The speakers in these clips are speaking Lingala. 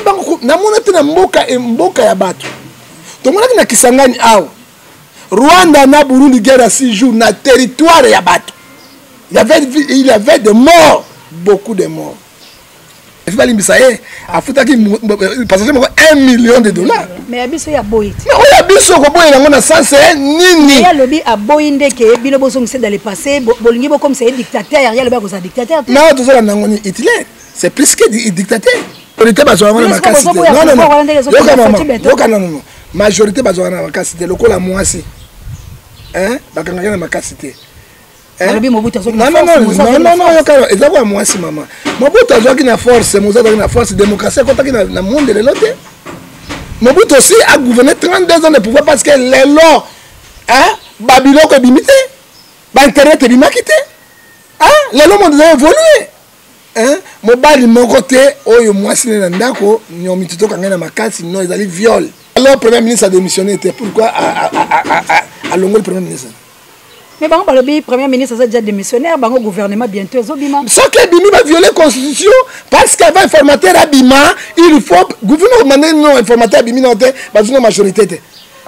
Bango namona te na mboka e mboka ya bato. Tomonaki na Kisangani awa. Rwanda na Burundi guerre ya 6 jours na territoire ya bato. Il y avait il y avait des morts, beaucoup de morts. Balimbisa ye afutaki passager moko 1 million de dollars. Mais ya biso ya boyi te. Oyo ya biso koboyela yango na sens nini? Ye alobi aboyi nde ke bino bozongisa dans le passé, bolingi bokomisa ye dictateur, ye alobi akozala dictateur te. Non, tozolanda yango ni Hitler, c'est plus que dictateur. Majorité bazwaka yango na makasi te. Non, non, non. Yoka mama, yoka non, non. Majorité bazwaka na makasi te lokola mwasi. Hein? Bakangaka na makasi te. Alobi Mobutu azwaki na force. Non, non, non, yoka, eza kwa mwasi mama. Mobutu azwaki na force, Mobutu azwaki na force, démocratie ekotaki na, na monde lelo te. Mobutu aussi a gouverné 32 ans de pouvoir parce que lelo, hein, babiloko ebimi te, ba internet ebimaki te. Hein, lelo monde eza évolué. Hein, mobali moko te oyo mwasi ne na ndako nyomi tutoka ngai na makasi non ezali viol. Alors premier ministre a démissionné te pourquoi alongoli premier ministre? Mais bango balobi premier ministre aza déjà démissionnaire, bango gouvernement bientôt ezobima. Soki ebimi ba violer constitution parce qu'avant informateur abima, il faut gouvernement mane non informateur abimi non te, bazwi na majorité te.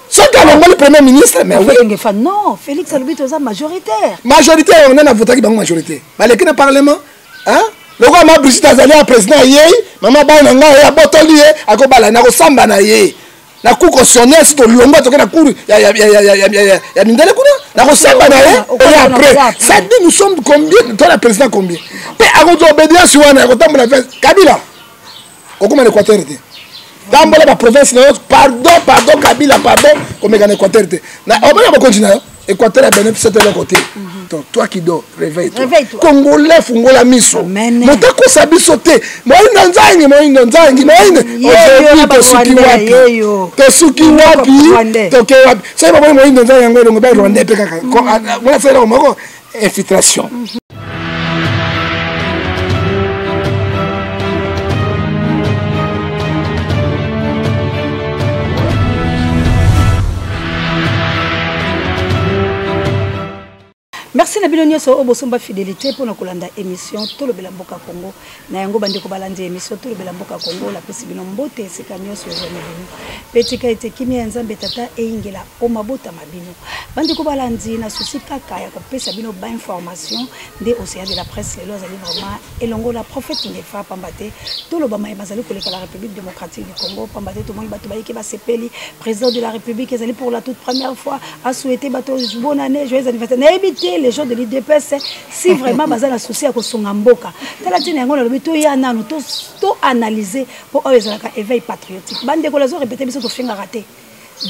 Soki alongoli premier ministre mais oui. Ngefa non, Félix alobi toza majoritaire. Majoritaire on a votaki bango majorité. Baleki na parlement, hein? Lokola ma Brigitte azali ya président yei, mama bana na ngai abotoli ye, akobala na kosamba na ye. Na cour constitutionnelle si tolongwa toke na cour ya, ya, ya, ya, ya, ya, ya, ya mindele kuna na kosamba na ye et après ça dit nous sommes combien toi la président combien mpe akozwa obédience wana ya kotambola Kabila okoma na Équateur te tambola ba province na yo pardon pardon Kabila pardon komeka na Équateur te na omona bokonzi na yo Équateur ya bénéfice te eloko te. Donc toi qui dors, réveille-toi. Réveille-toi. Congolais fungola miso. Amen. Moto akosa biso te. Moyindo nzangi, moyindo nzangi, moyindo. Yeyo Aujourd'hui na tosuki ba wapi? Rwandais, yeyo. Tosuki Biloko wapi? Rwandais. Toke wapi? Soki bamoni moyindo nzangi yango elongo ba Rwandais pe kaka. Ko, mona sala eloko moko infiltration. Merci na bino nyonso oyo bosomba fidélité mpo na kolanda émission Tolobela Mboka Congo. Na yango bandeko balandi émission Tolobela Mboka Congo, napesi bino mbote esika nyonso ezwami bino. Mpe tika ete kimia ya Nzambe Tata eyingela o mabota ma bino. Bandeko balandi, na souci kaka ya kopesa bino ba information nde Océan de la Presse lelo azali vraiment elongo na prophète Ngefa, pamba te toloba maye mazali koleka la République démocratique du Congo, pamba te tomoni bato bayike basepeli. Président de la République ezali pour la toute première fois a souhaité bato bonne année, joyeux anniversaire. Nayebi te les gens de l'U D P S si vraiment baza na souci ya kosunga mboka. Tala ntina yango nalobi toya nanu, to analyser po oyo ezalaka éveil patriotique. Bandeko nazo répéter biso tofingaka te.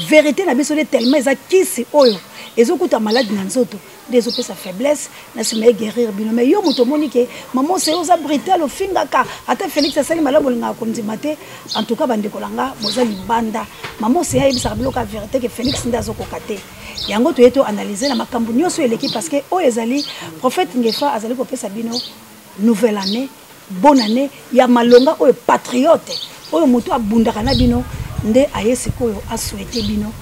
Vérité na biso nde tellement eza kisi oyo ezokuta malade na nzoto nde ezopesa faiblesse na nsima ye guérir bino. Mais yo moto omoni ke maman Oseyo oza brutal, ofingaka ata Félix asali malamu olingaka kondima te. En tout cas bandeko na nga boza libanda, maman Oseyo ayebisaka biloko ya vérité ke Félix nde azokoka te. Yango toye to analyser na makambo nyonso eleki parce que oyo ezali prophète Ngefa azali kopesa bino nouvelle année, bonne année ya malonga oyo patriote oyo moto abundaka na bino nde aye sikoyo a souhaiter bino.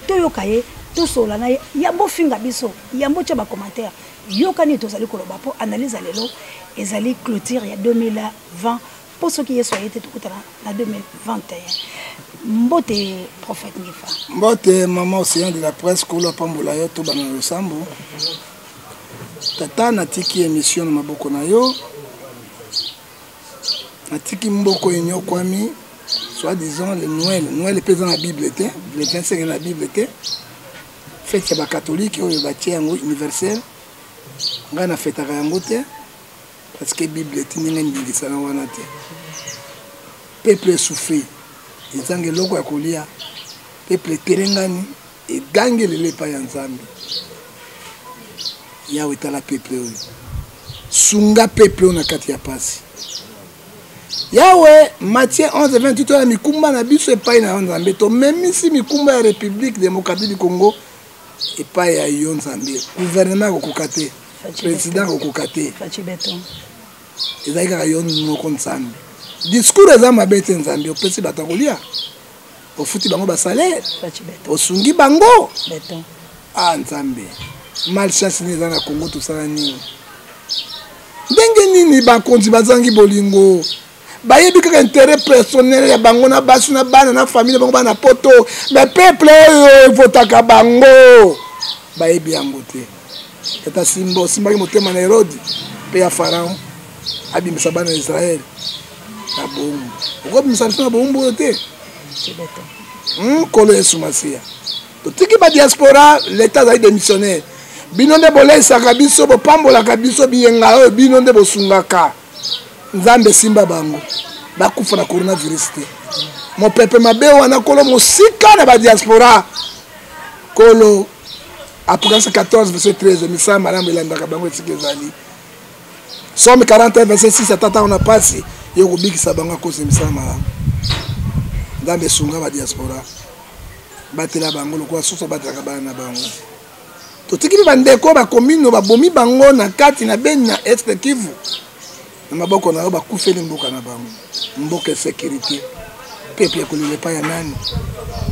Toyoka ye, tosola na ye, yambo finga biso, yambo tia ba commentaire. Yoka nini tozali koloba po analyse ya lelo ezali clôture ya 2020 po soki Yesu aye te tokutana na 2021. Mbote prophète Ngefa. Mbote maman Océan de la presse, kolo apambola yo to bana losambo. Tata natiki émission na maboko na yo. Natiki mboko enyokwami, soi-disant le Noël. Noël pe eza na Bible te, le 25 na Bible te. Fête ya ba catholique oyo batie yango universel. Ngai na fetaka yango te parce que Bible etindi ngai ndingisa na wana te. Peuple esouffrir, ezanga eloko ya kolia. Peuple etelengani, egangi lelo epai ya Nzambe. Yawe tala peuple oyo, sunga peuple oyo na kati ya pasi. Yawe, Matthieu 11, 28, oyo ya mikumba na biso epai na yo Nzambe, tomemisi mikumba ya République démocratique du Congo epai ya yo Nzambe. Gouvernement akokoka te, président akokoka te, ezali kaka yo moko Nzambe. Discours eza mabe te Nzambe, opesi bato ya kolia, ofuti bango ba salaire, osungi bango. Ah Nzambe, malchance nini eza na Congo, tosala nini? Ndenge nini bakonzi bazangi bolingo? Bayebi kaka intérêt personnel ya bango na basi na bana na famille na bango, bana poto. Mais peuple oyo evotaka bango bayebi yango te. Tata simba, osimbaki motema na Herode mpe ya Pharaon, abimisa bana ya Israël na bowumbu. Okobimisa biso na bowumbu oyo te. Nkolo Yesu Masiya, totiki ba diaspora, l'État azali démissionnaire. Bino nde boleisaka biso, bopambolaka biso, biyenga oyo bino nde bosungaka. Nzambe simba bango bakufa na coronavirus te. Mopepe mabe wana kolo mosika na ba diaspora. Kolo, Apocalypse 14 verset 13, misala malamu elandaka bango esika ezali. Psaume 41 verset 6, ata ntango na pasi yo kobikisa bango akosa misala malamu. Nzambe esunga ba diaspora, batela bango lokola soso batelaka bana na bango. Totiki mpe bandeko bakomino babomi bango na kati na Beni na Est Kivu, na maboko na yo bakufeli mboka na bango. Mboka ya sécurité, peuple ekolela epai ya nani?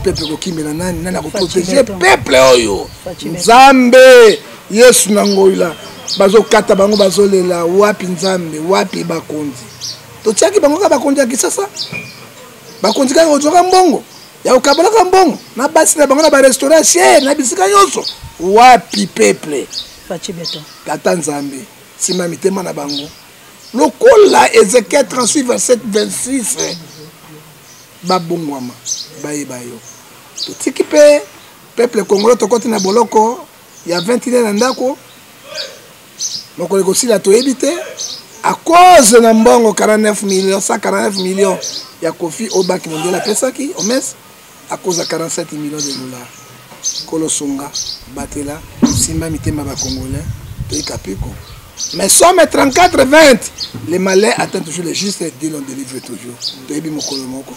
Peuple ekokimela nani? Nani akoprotege peuple oyo? Nzambe Yesu na ngoila bazokata bango, bazolela wapi Nzambe, wapi bakonzi? Totiaki bango kaka bakonzi ya Kisasa, bakonzi kaka kozwaka mbongo ya kokabolaka mbongo na basi na bango na barestaurant cher na bisika nyonso. Wapi peuple? Tata Nzambe nsima mitema na bango lokola Ezekiel 38 verset 26, babongwama bayeba yo. Totiki mpe peuple congolais, tokoti na boloko ya 21 na ndako, mokolo ekosila toyebi te, à cause na mbongo 49 millions, 149 millions ya Kofi oyo Banque mondiale apesaki omes, à cause ya 47 millions de dollars. Kolo sunga, batela, simba mitema bacongolais, toyika piko. Mais Psaume 34 20, le malheur atteint toujours les justes, Dieu l'en délivre toujours. Toyebi mokolo moko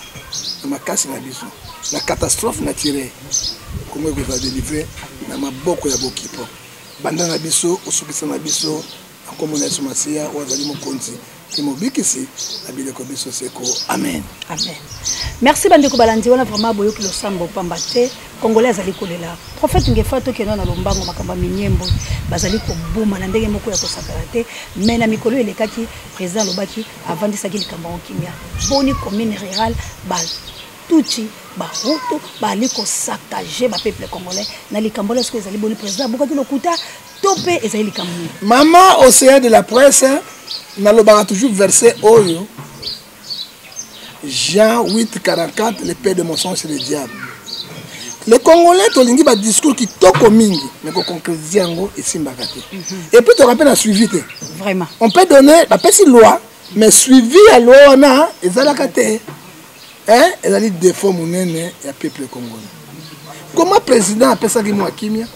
na makasi na biso na catastrophe naturelle, Kongo ekozala délivre na maboko ya bokipo. Banda na biso, osukisa na biso na nkombo na Yesu Masiya oyo azali mokonzi mpe mobikisi na bileko biso seko. Amen. Amen. Merci bandeko balandi wana, vraiment boyoki losambo pamba te Congolais azali kolela. Prophète Ngefa, tokenda na lombango makambo ya minyembo, bazali koboma na ndenge moko ya kosakana te. Mais na mikolo elekaki, président alobaki, avandisaki likambo yango kimia. Boni commune rurale Batutsi, Bahutu bali kosaccager bapeuple congolais na likambo wana? Soki ezali boni, président abukaki lokuta to mpe ezali likambo nini? Mama Océan de la presse, nalobaka toujours verset oyo, Jean 8 44, le père de mensonge, c'est le diable. Les Congolais tolingi badiscours kitoko mingi, mais koconcrétise yango esimbaka te. Et puis toka mpe na suivi te. Vraiment. On peut donner, bapesi loi, mais suivi ya loi wana ezalaka te. Hein? Ezali défaut monene ya peuple congolais. Comment président apesaki mwa kimia?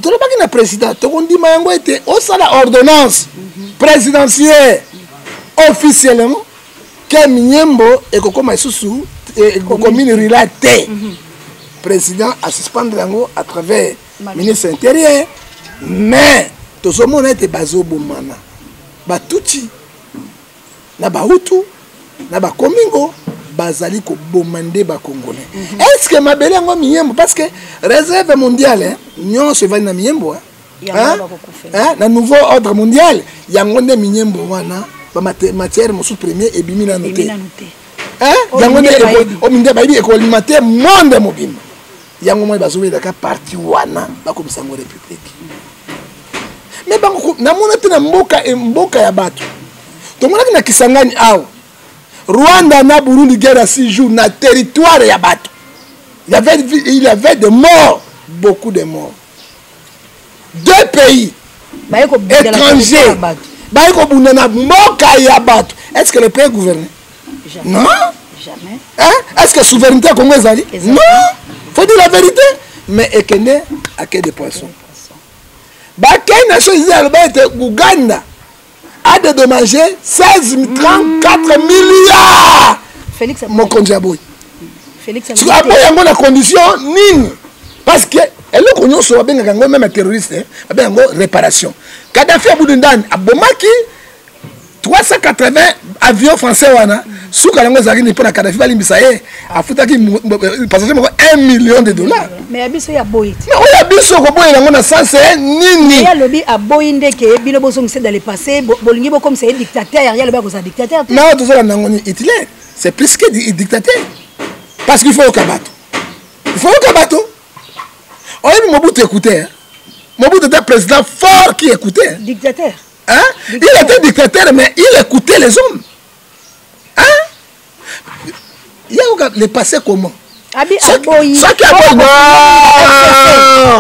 Tolobaki na président, tokondima yango ete osala ordonnance présidentielle officiellement ke minyembo ekokoma lisusu commune rurale te. Président asuspendre yango à travers ministre intérieur, mais tozomona ete bazobomana Batutsi na Bahutu na Bakomingo, bazali koboma nde Bacongolais. Est ce que mabele yango miyembo, parce que réserve mondiale nyonso evandi na miyembo, hein? Hein? Na nouveau ordre mondial yango nde minyembo wana, bamatière mosusu premier ebimi nano te, yango nde ominde bayebi ekolima te monde mobimba. Yango moi bazowelaka parti wana bakomisa yango république, mais bango namona te na mboka, mboka ya bato. Tomonaki na Kisangani awa, Rwanda na Burundi, guerre ya 6 jours na territoire ya bato. Il y avait des morts, beaucoup de morts. Deux pays étrangers baye kobunda na mboka ya bato. Est ce que le pays gouverne? Non. Jamais. Hein? Est ce que souveraineté ya Congo ezali? Non, faut dire la vérité. Mais ekende ake de poisson, bakei Nations unies, aloba ete Uganda a dédommagé 16 34 milliards. Mokonzi ya boyi aboyi yango na condition nini? Parce que eloko nyonso babengaka yango, même terroriste babengaka yango réparation. Kadafi abudundani abomaki. 380 avion français wana, suka yango ezalaki ni mpo na Kadafi balimbisa ye, afutaki passager moko 1 million de dollars. Mais ya biso ya boyi te. Mais oyo ya biso koboyela yango na sens nini? Ye alobi aboyi ndeke bino bozongisa dans le passé, bolingi bokomisa ye dictateur. Ye alobi akozala dictateur te. Mais awa tozolanda yango ni Hitler, c'est plus que dictateur, parce qu'il faut yoka bato, il faut yoka bato. Oyebi Mobutu écoutait, hein? Mobutu était président fort qui écoutait. Dictateur. Hein? Dictateur. Il était dictateur, mais il écoutait les hommes. Hein? Il y a le passé comment? Abi aboyi. Soki aboyi, non.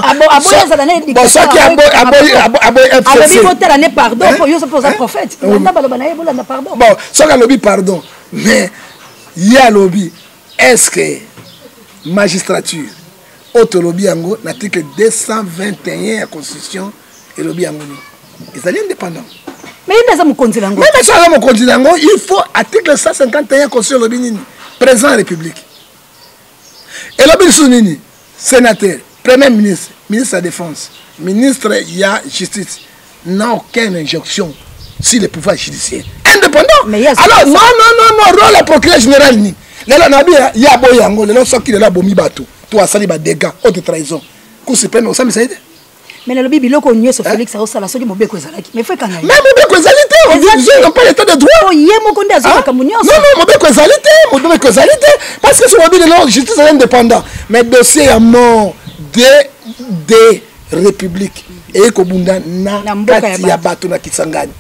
Aboyi azala na Bon, soki aboyi, aboyi, aboyi FCC. Alobi botala ne pardon, Hein? po yo so poza Hein? prophète. Oui. Landa baloba na ye, bolanda pardon. Bon, soki alobi pardon, mais ye alobi, est-ce que magistrature oyo tolobi yango na article 221 ya constitution elobi yango nini? Ezali indépendant. Mais ye nde aza mokonzi na yango. Même soki aza mokonzi na yango, il faut article 151 ya constitution elobi nini? Président ya république. Elobi lisusu nini? Sénateur, premier ministre, ministre ya défense, ministre ya justice n'a aucune injonction sur le pouvoir judiciaire. Indépendant. Mais yes, alors, ça. non, non, non, non, rôle ya procureur général ni. Lelo na bi ya boy yango, lelo soki lelo abomi bato, to asali ba dégâts, haute trahison. Cour suprême osambisa ye te. Mais nalobi biloko nyonso Hein? Félix aosala soki mobeko ezalaki. Mais faut ekanga ye. Mais mobeko ezali te, on Ezali dit, te. ils n'ont pas l'état de droit. Po ye moko nde azwa Hein? makambo nyonso. Non, non, mobeko ezali te, mobeko ezali te. Parce que soki lelo justice est indépendant. Mais dossier ya mort de république eye kobunda na Na mboka ya kati ya bato. bato na Kisangani.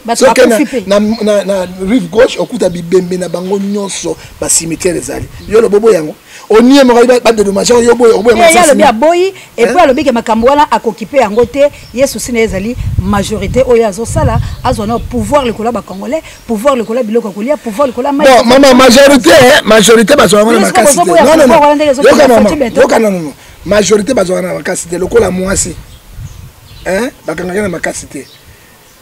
Bato Soki bakufi pe. na rive gauche okuta bibembe na bango nyonso, ba cimetière ezali. Yo lobobo yango. Onie moko ba dédommage yo boyo, oboyo Eh, ye masasi. alobi aboyi, et Hein? puis alobi ke makambo wana akokipe yango te. Ye souci na ye ezali majorité oyo azosala, azwa na pouvoir likolo ya ba Congolais, pouvoir likolo ya biloko ya kolia, pouvoir likolo ya mai. Bon, mama, majorité, hein, majorité bazwa yango na Bino sikoyo makasi te. bozoboya Non, non, pouvoir non. wana ndenge ezokende Yoka, mama, Fatshi Beton. yoka, non, non, non. Majorité bazwa na makasi te, lokola mwasi. Hein? Bakangaka na makasi te.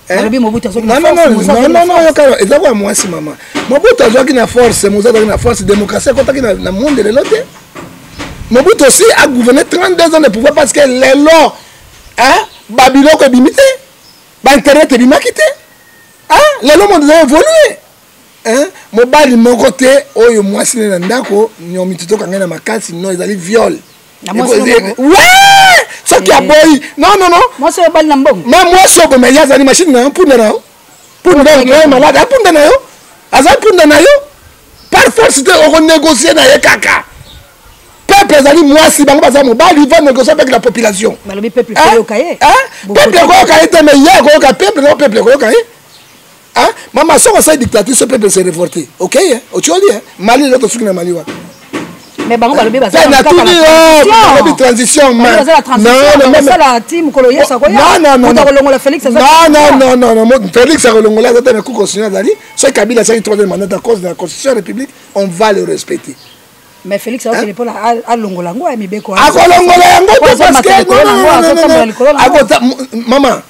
Hein? Balobi Mobutu azwaki na Non, non, force, non, Mobutu non, azwaki na non, non, force. yoka, eza kwa mwasi, mama. Mobutu azwaki na force, Mobutu azwaki na force, démocratie ekotaki na monde lelo te. Mobutu aussi a gouverné 32 ans de pouvoir parce que lelo, hein, ba biloko ebimi te, ba internet ebimaki te. Hein, lelo monde eza évolué. Hein, mobali moko te oyo mwasi ne na ndako, nyomi tutoka ngai na makasi, non, ezali viol. Na mwasi Eko- na mbongo? Ouais! Soki Eh. aboyi, non, non, non. Mwasi oyo obali na mbongo? Ma mwasi oyo bomeli azali machine na yo, mpunda na yo. Mpunda na yo malade, apunda na yo. Azali mpunda na yo. Par force te okonégocier na ye kaka. Peuple ezali mwasi, bango baza mobali, il va négocier avec la population. Balobi peuple Hein? koyoka ye. Hein? Bokote. Peuple koyoka ye te, mais ye akoyoka peuple, non, peuple koyoka ye. Hein? Mama, soki osali dictature, ce peuple s'est révolté. Ok, hein? Otioli, hein? Mali, lelo tosuki na Mali wana. Mais bango balobi baza Pe kaka natuni na yo, transition. balobi transition, Balobi mais baza na transition, non, non, bango mais basala ti mokolo Yesu akoya. Non, non, non, Moto non. akolongola Félix aza Non, na non, non, non, non, Félix akolongola aza te, mais Cour constitutionnelle azali. Soki Kabila asali troisième mandat à cause de la constitution de la République, on va le respecter. Mais Félix aokende mpona alongola yango ya mibeko. Akolongola yango te Oyo parce azomata que likolo non, na non, yango, non, non, azotambola non. likolo na yango. Akota, maman,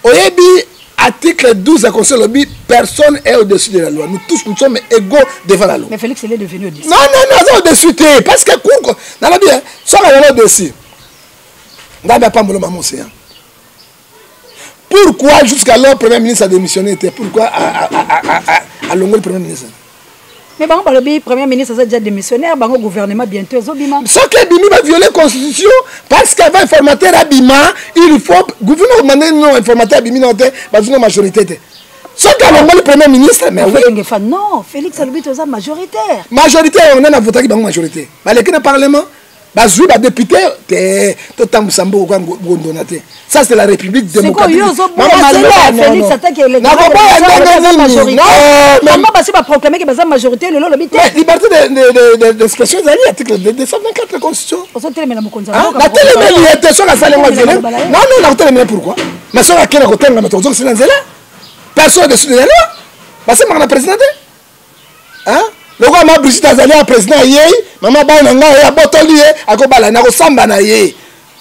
oyebi article 12 ya constitution elobi personne est au-dessus de la loi. Nous tous, nous sommes égaux devant la loi. Mais Félix, il est devenu au-dessus. Non, non, non, aza au-dessus te parce que cour nalobi, hein, soki azali au-dessus, Nzambe apambolo mama océan. Pourquoi jusqu'alors premier ministre a démissionné te? Pourquoi alongoli premier ministre? Mais bango balobi premier ministre aza déjà démissionnaire, bango gouvernement bientôt ezobima. Soki ebimi, baviole constitution, parce qu'avant informateur abima, il faut gouvernement mande. Non, informateur abimi nano te, bazonga majorité te. Soki alongoli premier ministre, mais oui. Ngefa, non, Félix alobi toza majoritaire. Majorité oyo nani avotaki bango majorité? Baleki na parlement, bazwi badéputé te, totambusa mboka kwa ngondona te. Ça, c'est la république démocratique. Sikoyo ozoboya Mama, maloba ya c'est là, Félix non, non. atake électoral, Nakoboya baza ndenge nini? majorité. Non, mais Bango basi baproclame ke baza majorité, lelo olobi te. Mais liberté d'expression ezali article 224 ya constitution. Ozotelemela mokonzi ya Hein? mboka. Natelemeli ye te. Soki asali yango Ozotelemela viole, maloba na ye. non, non, nakotelemela pourquoi? Mais soki akei na kotelema, tozokisila nzela. Personne au-dessus de la loi, basemaka na président te. Hein? Lokola ma Brigitte azali ya président ayei, mama bana na ngai abotoli ye, akobala na kosamba na ye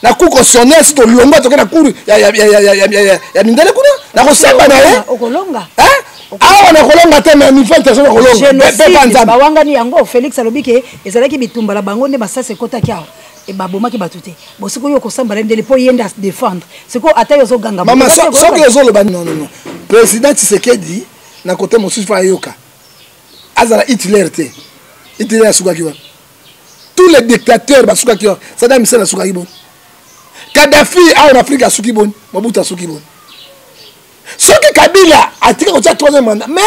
na cour constitutionnelle. Si tolongwa, toke na cour ya mindele kuna, na kosamba na ye. Okolonga. Hein? Awa nakolonga te, mais niveau international nakolonga pepa Génocide Nzambe. Bawangani yango. Félix alobi ke ezalaki bitumba na bango nde masasi ekɔtaki awa, e babomaki bato te. Bo sikoyo oyo kosambala ndele mpo ye nde adéfendre sikoyo, ata yo ozoganga. Mama, soki ozoloba, non, non, non, président Tshisekedi. Na kote mosusu, fa ayoka, azala Hitler te. Hitler asukaki wapi? Tous les dictateurs basukaki wapi? Sadam Hussein asukaki boni? Kadafi awa na Afrika asuki boni? Mobutu asuki boni? Soki Kabila atika kotia troisième mandat, mais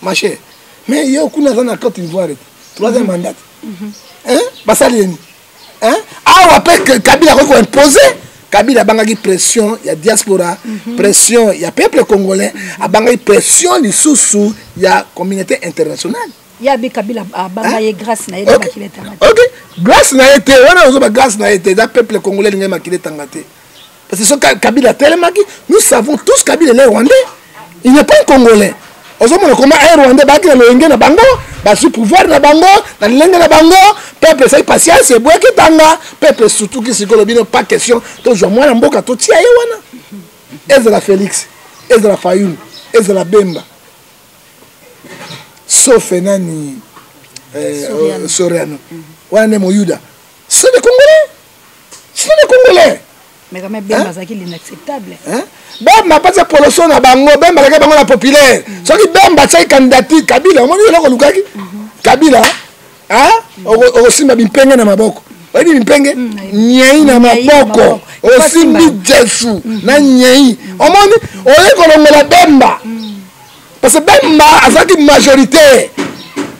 ma chère, mais ye kuna aza na Côte d'Ivoire te, troisième mandat te basali ye nini? Awa mpe Kabila akoki koimpose. Kabila abangaki pression ya diaspora, pression ya peuple congolais, abangaki pression lisusu ya communauté internationale. Ya bi Kabila abanga ye grâce na ye nde makili etanga te. Ok, grâce na ye te, wana ozoba grâce na ye te, eza peuple congolais elingai makili etanga te. Parce que soki Kabila atelemaki, nous savons tous, Kabila est rwandais, il n'est pas un Congolais. Ozomona koma un Rwandais bayaki na loyenge na bango, bazwi pouvoir na bango na lolenge na bango. Peuple esali patience, ebwaki tanga. Peuple sutuki sikoyo, bino pas question tozwa mwana mboka totia ye wana. Ezala Félix, ezala Fayulu, ezala Bemba, sauf nani, Soriano wana nde moyuda. Ce sont des Congolais, ce sont des Congolais. Mais quand même, Bemba azalaki l'inacceptable. Bemba apasi poloso na bango. Bemba alaki bango na populaire. Soki Bemba atiaki candidature, Kabila omoni eloko olukaki. Kabila okosimba bimpenge na maboko. Oyebi bimpenge? Nyei na maboko, osimbi jesu na nyei. Omoni oye kolongola Bemba parce que Bemba azalaki majorité,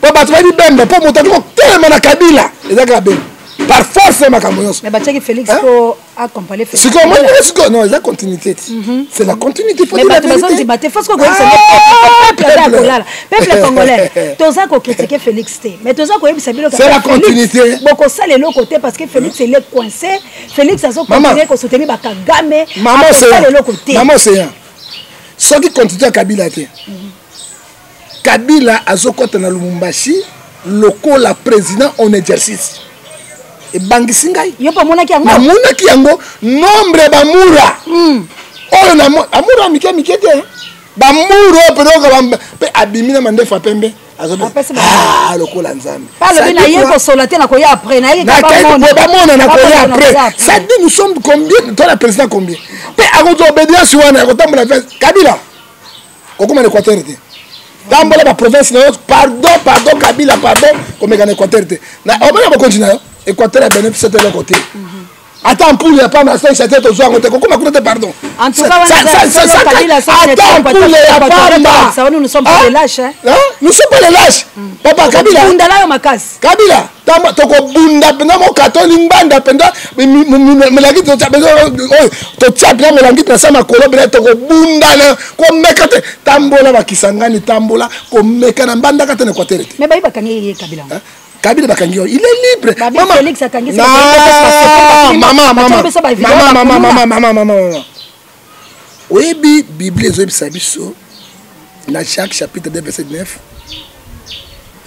po bato bayebi Bemba, mpo moto akoki kotelema na Kabila eza kaka Bemba par force, makambo nyonso. Mais batiaki Félix po accompagner Félix. Sikoyo omoni ndenge sikoyo, non, eza continuité ti, c'est la continuité, faut dire la vérité. Bazondima te. Faut koyebisa peuple aza kolala, peuple congolais, toza kocritiquer Félix te, mais toza koyebisa bino c'est la continuité. Bokosala eloko te parce que Félix, il est coincé. Félix azocontinue kosoutenir bakagame, akosala eloko te. Mama Océan, soki continuité ya Kabila te, Kabila azokɔta na Lubumbashi lokola président en exercice, ebangisi ngai. Yo mpo omonaki yango? Namonaki yango, nombre ya bamura oyo amura ya mike mike te, bamura oyo mpenza mpe abimi na mandefu ya pembe, lokola Nzambe. Alobi na ye kosola te, nakoya après. Bamona nakoya après. Ça dit, nous sommes combien? Toi la président combien? Mpe akozwa obédience wana ya kotambola. Kabila okóma na Équateur te, tambola baprovince na yo. Pardon, pardon, Kabila, pardon, komeka na Équateur te. Omona bokonzi na yo, Équateur ya bénéfice te, eloko te, ata ampoule ya pamba asalisa te, tozwa yango te, kokóma kuna te, pardon. Ata ampoule ya pamba. Nous sommes pas les lâches. Nous sommes pas les lâches, papa Kabila. Bundala yo makasi. Kabila, tokobunda mpenza, mokatoli ngbanda mpenza, molangi oyo totia mpenza, molangi na sa makolo mpenza, tokobundana. Komeka te, tambola bakisangani, tambola, komeka na Mbandaka te, na Équateur te. Mais bayi bakangi ye Kabila. Kabila bakangi yo, il est libre. Mama Félix akangi. Mama, mama, mama, mama, mama, mama, mama, oyebi Bible ezoyebisa biso na Jacques chapitre 2 verset 9,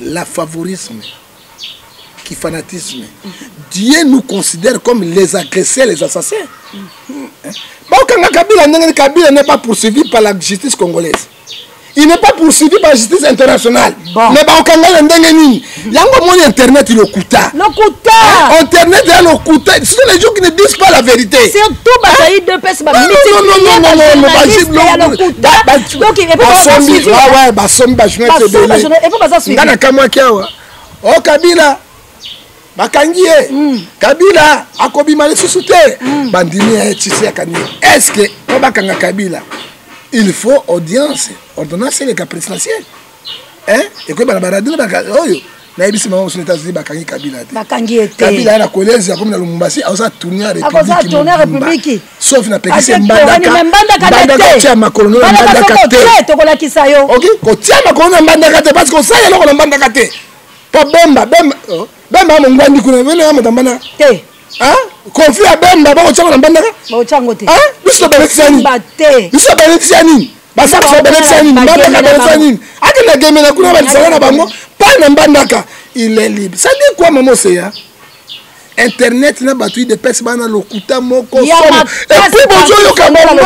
la favorisme qui fanatisme, Dieu nous considère comme les agresseurs, les assassins. Bakanga Kabila ndenge Kabila n'est pas poursuivi par la justice congolaise, il n'est pas poursuivi par la justice internationale. Bon. Mais bakokanga ye ndenge nini? Yango omoni internet lokuta. Lokuta. Internet ya lokuta, ce sont les gens qui ne disent pas la vérité. Surtout bazali deux pes, bamultiplier, basombi bajournaliste ebele. Nga nakamwaki awa o Kabila bakangi ye, Kabila akobima lisusu te, bandimi ya tisi akangi ye. Est ce que po bakanga Kabila, il faut audience, ordonnance eleka présidentielle ekoyeba na baradio oyo? Nayebisi mama mosusu na États-Unis, bakangi Kabila te. Bakangi ye te. Kabila ya na kolezi, akomi na Lubumbashi, aosa tourne ya république. République, sauf napekisi Mbandaka, Mbandaka kotia makolo na Mbandaka te. Tokolakisa yo. Ok, kotia makolo na Mbandaka te, parce que osala eloko na Mbandaka te. Po Bemba, Bemba, Bemba mongwandi kuna vene ya moto Mbandaka te. Conflit ya Bemba, bakotiango na Mbandaka? Bakotiango te. Biso tobelekisa nini? Te. Biso tobelekisa nini? Basakisa babelekisa nini? Mbandaka belekisa nini? Akende gemena kuna, balisanga na bango mpa na Mbandaka. Il est libre. Ça dit quoi, mama Oseya? Internet na bato UDPS bana lokuta moko. Et puis bozoyoka bango,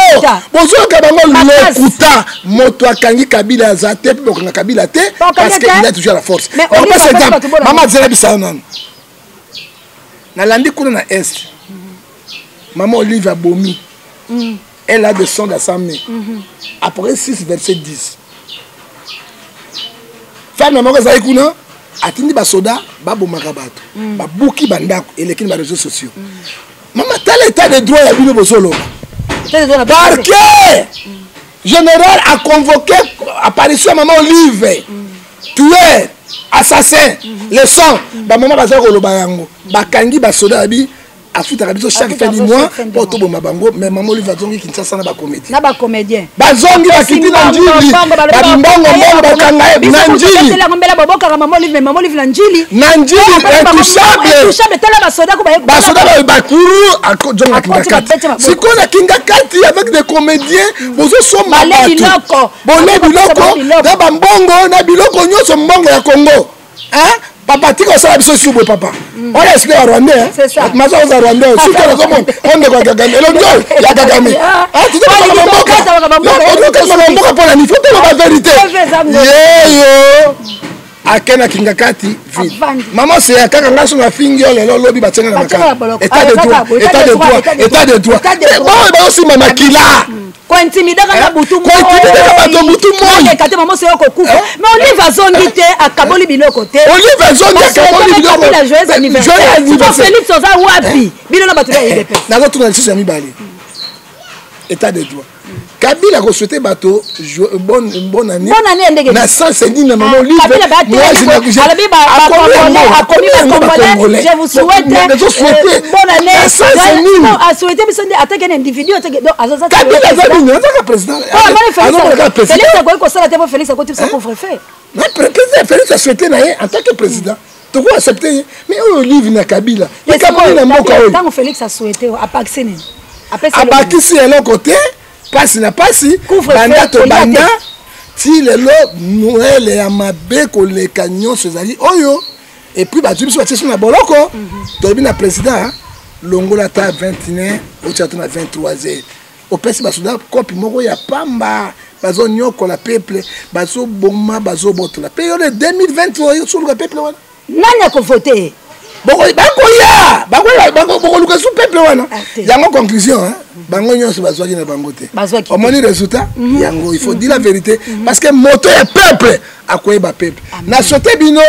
bozoyoka bango lokuta. Moto akangi Kabila aza te, mpe bokanga Kabila te parce que il a toujours la force. Opesa exemple, mama, zela bisa nano. Nalandi kuna na Est, mama Olive abomi. Elle a des sons dans sa main. Après 6 verset 10. Femme moko ezali kuna atindi basoda babomaka bato mm. babuki bandako eleki na bareseau sociaux mm. Mama tala état de droit ya bino bozoloba. Parquet mm. général a convoqué apparition ya mama Olive. Tueur, assassin, le sang. Bamama bazali koloba yango. Bakangi basoda babi afutaka biso chaque fin du mois mpo toboma bango. Mais mama Olive azongi Kinshasa na bacomédien. Na bacomédien. Bazongi, bakiti na Njili, babimbongo mbongo, bakanga ye na Njili. Mbela babokaka mama Olive, mais mama Olive na Njili. Na Njili, intouchable. Intouchable. Tala basoda ko baye. Basoda bakuru akozonga Kingakati. Sikoyo na Kingakati avec des comédiens, bozosomba bato, bole biloko na bambongo na biloko nyonso, mbongo ya Congo. Papa, tika osala biso susu boye, papa. Wana esprit ya Rwandais maza oza Rwandais, suki nazomona ondeko ya Kagame, elongi oyo ya Kagame. Tozokasa mboka mpo na nini? Faut toloba vérité. Yeyo ake na Kingakati ville. Mama seya kaka ngai so nafingi yo lelo, lobi batianga na makala. État de droit, état de droit, état de droit. Baoyo bazosimba makila. Kointimidaka na butu. Kointimidaka bato butu moi. Kate mama soyo kokufa, mais Olive azongi te, akaboli biloko te. Olive azongi, akaboli biloko. Joyeux anniversaire Félix, oza wapi? Bino na bato ya UDPS. Nazotuna lisusu ya mibale, état de droit. Kabila akosouhaite bato bonne année. Bonne année ndenge na sens nini na mama Olive? Alobi, je vous souhaite bonne année. Asouhaite biso nde atake na individu. Kabila aza nini? Azaka président. Félix akoki kosala te, po Félix akoti biso couvre-feu. Président Félix asouhaite na ye en tant que président, toko accepte ye. Mais oyo Olive na Kabila, likambo nini na mboka oyo? Ntango Félix asouhaite, apakisi nini? Abakisi eloko te. Pasi na pasi, banda tobanda ti lelo, Noël ya mabe koleka nyonso ezali oyo. Et puis bazwi biso, batie biso na boloko. Toyebi na président, longola ata 21, otia ata na 23 heures, opesi basoda kopi moko ya pamba, bazonyokola peuple, bazoboma, bazobotola. Mpe yo le 2020 oyo soluka peuple wana. Nani akovote? Bakoya, bokoluka su peuple wana. Yango conclusion, bango nyonso bazwaki na bango te. Omoni résultat yango. Il faut dire la vérité, parce que moto ya peuple akoyeba peuple. Na souhaite bino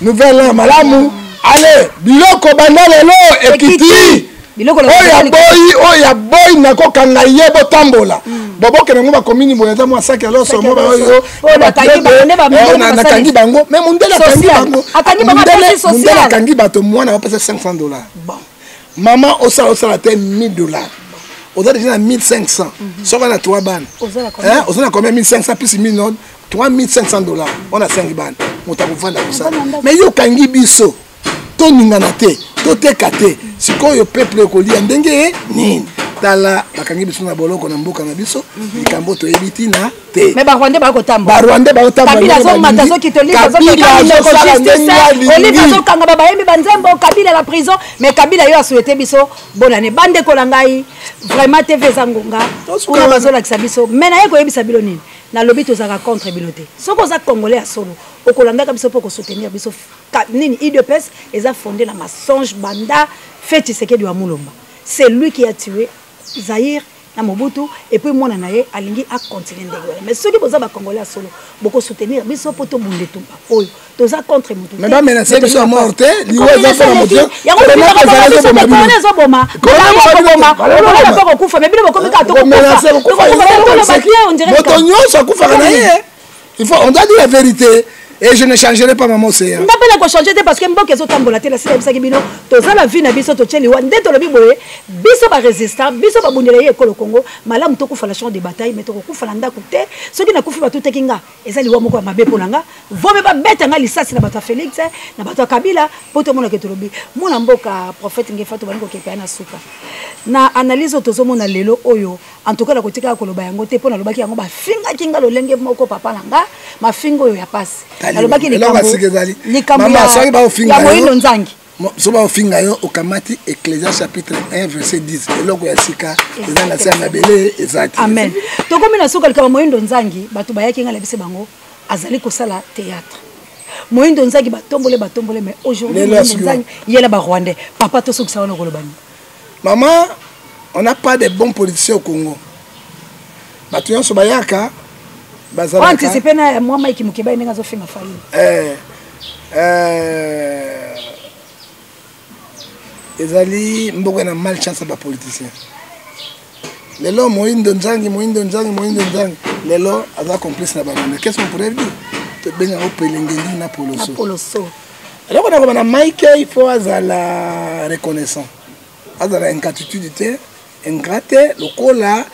nouvel an malamu. Ale, biloko banda lelo ekiti. Oyo aboyi, oyo aboyi, nakokanga ye. Botambola, bobokende yango bakomini boye, ata mwa saki ya loso mo oyo nakangi bango. Mais mondele akangi bango, mondele akangi bato. Mwana bapesa 500 $, mama osala osala te 1000 $, oza déjà na 1500. Soki na 3 bana, oza na combien? 1500 plus 1000, 3500 $. Ona 5 bana, moto akovanda kosala. Mais yo okangi biso, toningana te, toteka te. Sikoyo peuple ekolia ndenge nini? Tala, bakangi biso na boloko na mboka na biso, likambo toyebi ntina te. Mais Barwandais bakotambola. Barwandais bakotambola. Kabila azomata, azokita, Olive azokanga, babayembi banzembo Kabila la prison. Mais Kabila yo asouhaite biso bonne année. Bandeko na ngai, vraiment TV eza ngonga kuna bazolakisa biso. Mais naye koyebisa bino nini? Nalobi tozalaka contre bino te. Soki oza Congolais ya solo, okolandaka biso mpo kosoutenir biso. Nini? UDPS eza fondé na mensonge. Banda fe Tshisekedi wa Mulumba, c'est lui qui a tué Zaïre na Mobutu, et puis mwana na ye alingi acontinue ndenge wana. Mais soki boza Bacongolais ya solo, bokosoutenir biso mpo tobunda etumba oyo. Toza contre motu. Mais bamenace biso ya mort te, liwa eza mpona moto. Ezoboma, ezoboma, kokufa. Mais bino bokomi kaka tokokufa. Moto nyonso akufaka na ye. Il faut, on doit dire la vérité et je ne changerai pas, maman Océan. Nga mpe na kochange te, parce que mboka ezotambola te. Nasila yebisaki bino, toza na vie na biso, totie liwa nde tolobi boye. Biso barésistant, biso babundela ye ekolo Congo malamu, tokufa na champ de bataille, mais tokokufa na ndako te. Soki nakufi, batutaki nga, eza liwa moko ya mabe mpo na nga. Vome babeta nga lisasi na bato ya Félix, na bato ya Kabila, mpo tomonake. Tolobi mwana mboka prophète Ngefa, tobandi kokepa na suka na analyse oyo tozomona lelo oyo. En tout cas, nakotikaka koloba yango te, mpo nalobaki yango, bafingaki nga lolenge moko. Papa na nga, mafinga oyo ya pasi, nalobaki likambo ya Moyindo Nzangi. So baofinga yo, okamati Ecclésiaste chapitre 1 verset 10: eloko ya sika eza na se ya mabele eza te. Amen. Tokomi na suka. Likambo Moyindo Nzangi, bato bayaki nga nayebisi bango azali kosala théâtre. Moyindo Nzangi, batombole, batombole, mais aujourd'hui Moyindo Nzangi yela Barwandais. Papa, tosukisa wana, koloba nini? Maman, on n'a pas de bons politiciens au Congo. Bato nyonso bayaka bazalaka anticipe na mwa Mike Mukebayi ndenge azofinga Fayulu. Eh, ezali mboka na malchance ya bapoliticien. Lelo Moindo Nzangi, Moindo Nzangi, Moindo Nzangi lelo aza complice na bango. Qu'est-ce qu'on pourrait dire? Tobenga yango pelengendu na poloso. Na poloso. Eloko nakoba na Mike, il faut azala reconnaissant, azala ingratitude te, ingrat te, lokola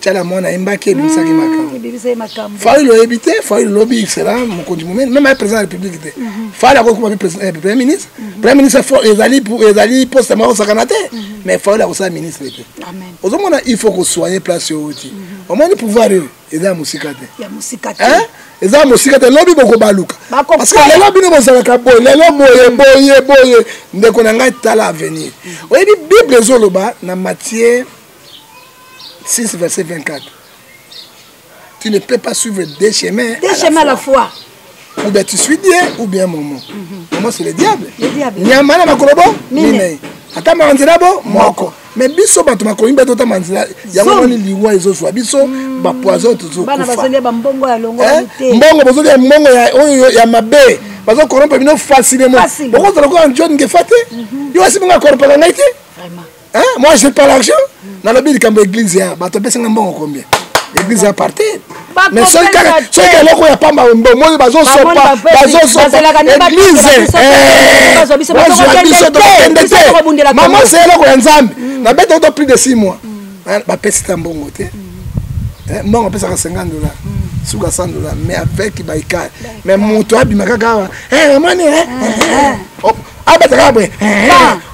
Tshala Mwana ayembaki ebimisaki makambo. Ebimisa makambo. Fayulu oyebi te, Fayulu lobi sera mokonzi monene, même aye président ya république te. Fayulu akoki kokoma mpe premier ministre. Premier ministre ezali ezali poste moko osakana te, mais Fayulu akosala ministre te. Amen. Ozomona, il faut kosoigner place oyo ti. Omoni pouvoir oyo eza ya mosika te. Ya mosika te. Hein? Eza ya mosika te, lobi bokobaluka. Bakokwea. Parce que lelo bino bozalaka boye, lelo boye, boye, boye. Ndeko na ngai, tala avenir. Oyebi Bible ezoloba na Matthieu 6 verset 24. Tu ne peux pas suivre deux chemins Deux à la chemins à la fois. fois. Ou bien tu suis Dieu, ou bien maman. Maman, c'est le diable. Le diable. Nyama na makolo bo? Mine. Mine. Ata manzela bo? Moko. Mais biso bato makomi bato ata manzela, yango Zomi. moni liwa ezozwa biso, ba poison tozo Bana kufa. bazolia ba mbongo ya longo Hein? te. Mbongo bozolia mbongo ya oyo ya mabe. Bazo corrompre bino facilement. Facilement. Bokozala lokola John Ngefa te. Yo asi bongo acorrompaka ngai te. Vraiment. Hein? Moi, j'ai pas l'argent. Nalobi likambo église ya bato apesanga mbongo combien? Église ya partir. Ba Mais soki kaka comprendre soki te. eloko ya pamba omoni bazosopa, Bamoni bapesi, bazosopa bazelaka nde église, bakendela biso te, eh, bazwa biso, bazwa bazokende biso, te, tokokende biso te. tokobundela Maman, Congo. c'est eloko ya Nzambe. Nabeta kutu plus de 6 mois. Bapesi ta mbongo te. Mbongo apesaka 50 dollars, suka 100 dollars, mais avec baikar. Mais moto abima kaka awa, omoni, abeta kaka boye,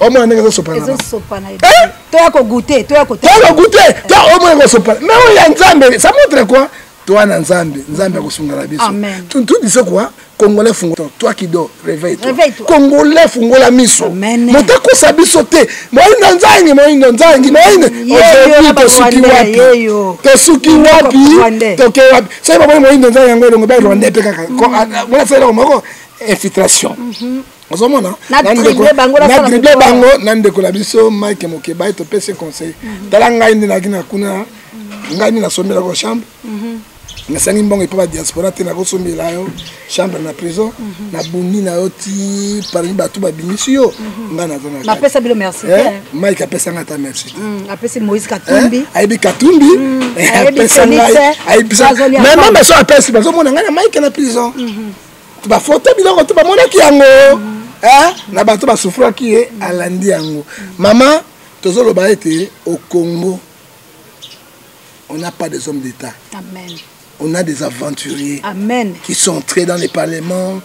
omona ndenge ezosopana. Ezosopana. Eh? Toya kogoûter, toya kotala. Toya kogoûter, toya omona ekosopana. Mais oyo ya Nzambe, ça montre quoi? Toa na Nzambe, Nzambe akosunga na biso. Amen. Tout biso quoi? Congolais fungola, toi qui dors, réveille-toi. Réveille-toi. Congolais fungola miso. Amen. Moto akosa biso te. Moindo Nzangi, Moindo Nzangi, Moindo. Yeyo, Aujourd'hui, na ba tosuki Rwandais, wapi? yeyo. Tosuki Biloko wapi? Rwandais. Toke wapi? Soki bamoni Moindo Nzangi yango elongo ba Rwandais pe kaka. Mona sala eloko moko infiltration. Ozomona? Na Na ndeko- dribbler bango, na nasala dribbler mokolo. bango, na ndeko na biso Mike Mukebayi, topesi conseil. Tala ngai nde nayaki na kuna, ngai nde nasombelaka chambre. Nasangi mbongo epa ba diaspora te, nakosombela yo chambre na prison, nabundi na yo ti parmi bato babimisi yo, ngai naza na kati. Bapesa bino merci Eh, te. Mike apesanga ata merci te. Apesi Moïse Katumbi. Eh, ayebi Katumbi, ayebi apesa Félix, ngai, ayebisa bazolia mais pamba. meme so apesi, bazomona ngai na Mike na prison, bafoto biloko to bamonaki yango, eh, na bato basufraki ye, alandi yango. Mama, tozoloba ete au Congo on n'a pas des hommes d'État. Amen. On a des aventuriers. Amen. Qui sont entrés dans les parlements,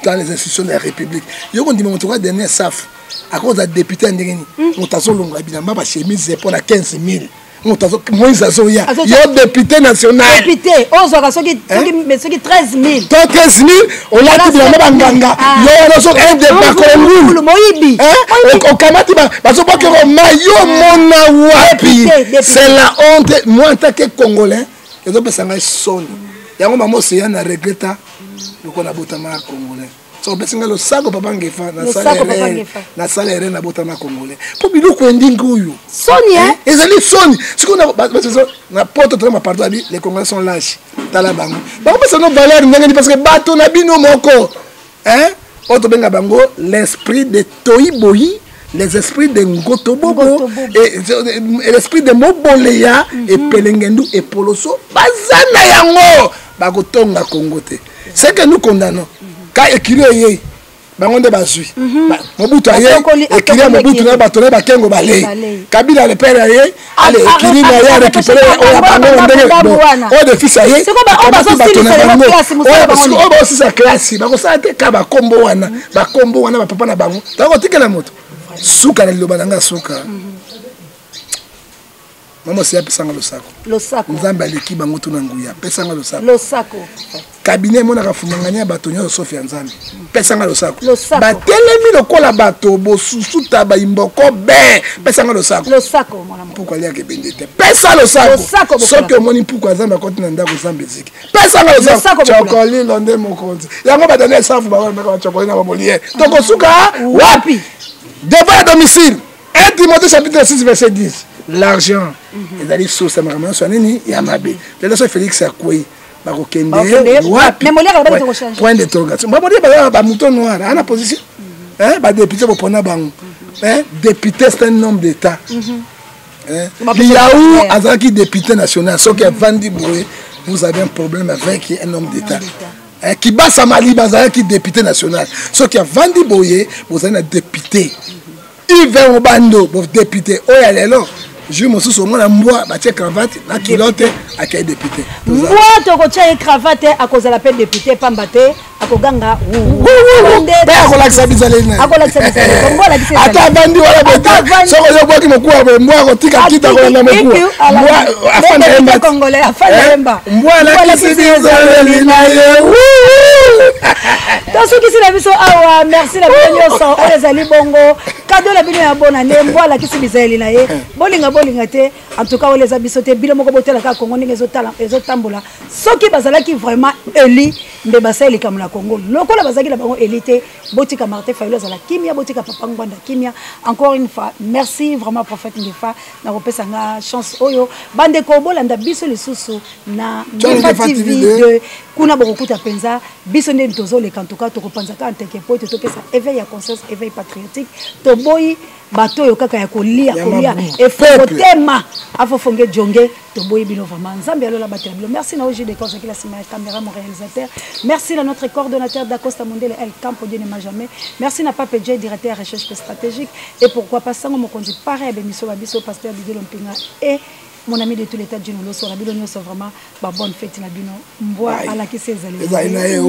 dans les institutions de la République. Yo kondima moto kwa dernier saf à cause ya député ya ndenge nini, moto azolongola bilamba, bachemise mpo na 15 000, moto Moïse azoya. Yo député national, Député ozwaka soki soki mais soki 13 000. To 13 000, olati bilamba banganga. Yo wana so un de bakolo ngulu. Moyibi. Hein? Okamati bazobwakela ma yo mona wapi? Député, député. C'est la honte. Moi, en tant que Congolais, ezopesa ngai soni. Yango mama Oseya na regreta lokola nabotama Congolais. So opesi ngai losako papa Ngefa, Losako, papa Ngefa. nasala erreur, nabotama Congolais mpo biloko ya ndenge oyo. Soni, hein? Ezali soni. Sikoyo na poto tona bapardon abi, les Congolais sont lâches. Tala bango, bakopesa no valeur ndenge nini? Parce que bato na bino moko, hein, oyo tobenga bango l'esprit de toiboyi, les esprits de Ngotobobo Ngotobobo. et l'esprit de Moboleya, epelengendu, epoloso, baza na yango, bakotonga Congo te. C'est que nous condamnons ka ekili eyei, bango nde bazwi. Mobutu aye, Atokoli ekili ya Mobutu ekili. na bato na ye bakengo balei. Balei. Kabila le père aye, ale ekili na ye arécupéré oyo ya bango ndenge Ndambo bon, wana. oyo de fils aye, Sikoyo oyo akamati bato na bazosilisa bango. classe, mosala Oyo bango nini? oyo baosisa classe bakosala te ka bakombo wana, bakombo wana bapapa na bango takotikela moto. Suka na liloba na nga, suka, mama osi apesanga losako. Losako. Nzambe aleki bango tuna nguya, pesanga losako. Losako. Cabinet emonaka fumangani ya bato nyonso sauf ya Nzambe, pesanga losako. Losako. Batelemi lokola bato bosusuta bayimboko be, pesanga losako. Losako, mwana moko. Mpuku aliaka ebende te, pesa losako. Losako, bokola. Soki omoni mpuku ya Nzambe akoti na ndako, Nzambe eziki, pesanga Losako, losako. bokola. Chokolilo nde mokonzi yango, badaniel Safu baoameka bachokoli na bamolie, tokosuka wapi? Devant ya domicile, 1 Timothée chapitre 6 verset 10. L'argent ezali source ya makambo nyonso ya nini ya mabe. Lelo soki Félix akwei, bakokende wapi? Point d'interrogation. Bamolia baza bamouton noir ana position, badéputé bopona bango. Député, c'est un homme d'état. Liaou azalaki député national. Soki avandi boye, vous avez un problème avec un homme d'état. Kibasa Maliba azalaki député national. Soki avandi boye, bozali na député. Yves Obando, député oyo ya lelo. Jour mosusu omona mbwa batie cravate na culotte, akei député. Mbwa tokotia ye cravate, akozala mpe député, pamba te akoganga. Mpe akolakisa bizaleli na akolakisa bizaleli. Mbwa alakisi. Ata avandi wana bote, soki ozobwaki mokuwa boye, mbwa akotika kita kolanda mokuwa. Mbwa afanda yemba. Congolais afanda yemba. Mbwa alakisi bizaleli na ye. Tosukisi na biso awa. Merci na bino nyonso. Oyo ezali bongo cadeau na bino ya bonane. Mbwa alakisi bizaleli na ye. Bolinga, bolinga te, en tout cas oyo eza biso te. Bino moko botala kaka Kongo ndenge ezotambola. Soki bazalaki vraiment eli nde basali likambo na Congo, lokola bazalaki na bango eli te. Botika Martin Fayulu azala kimia, botika papa Ngwanda kimia. Encore une fois, merci vraiment, prophète Ngefa, na kopesa nga chance oyo. Bandeko, bolanda biso lisusu na Ngefa TV 2. Kuna bokokuta mpenza biso nde tozoleka. En tout cas tokopanza kaka nteke po ete topesa éveil ya conscience, éveil patriotique. Toboyi bato oyo kaka ya kolia kolia, efongotema afofonge jonge. Toboyi bino vraiment. Nzambe alola batela bino. Merci na OG de ozalaki la nsima ya caméra, mon réalisateur. Merci na notre coordonnateur Dacosta Mondele El Campo, Dieu ne m'a jamais. Merci na Pape J, directeur recherche stratégique, et pourquoi pas sango mokonzi pare ya bemiso ba biso, pasteur Didier Lompinga, et mon ami de tout l'état Dino Loso. Na bino nyonso vraiment ba bonne fête na bino. Mbwa alakisi ezali ezali na ye.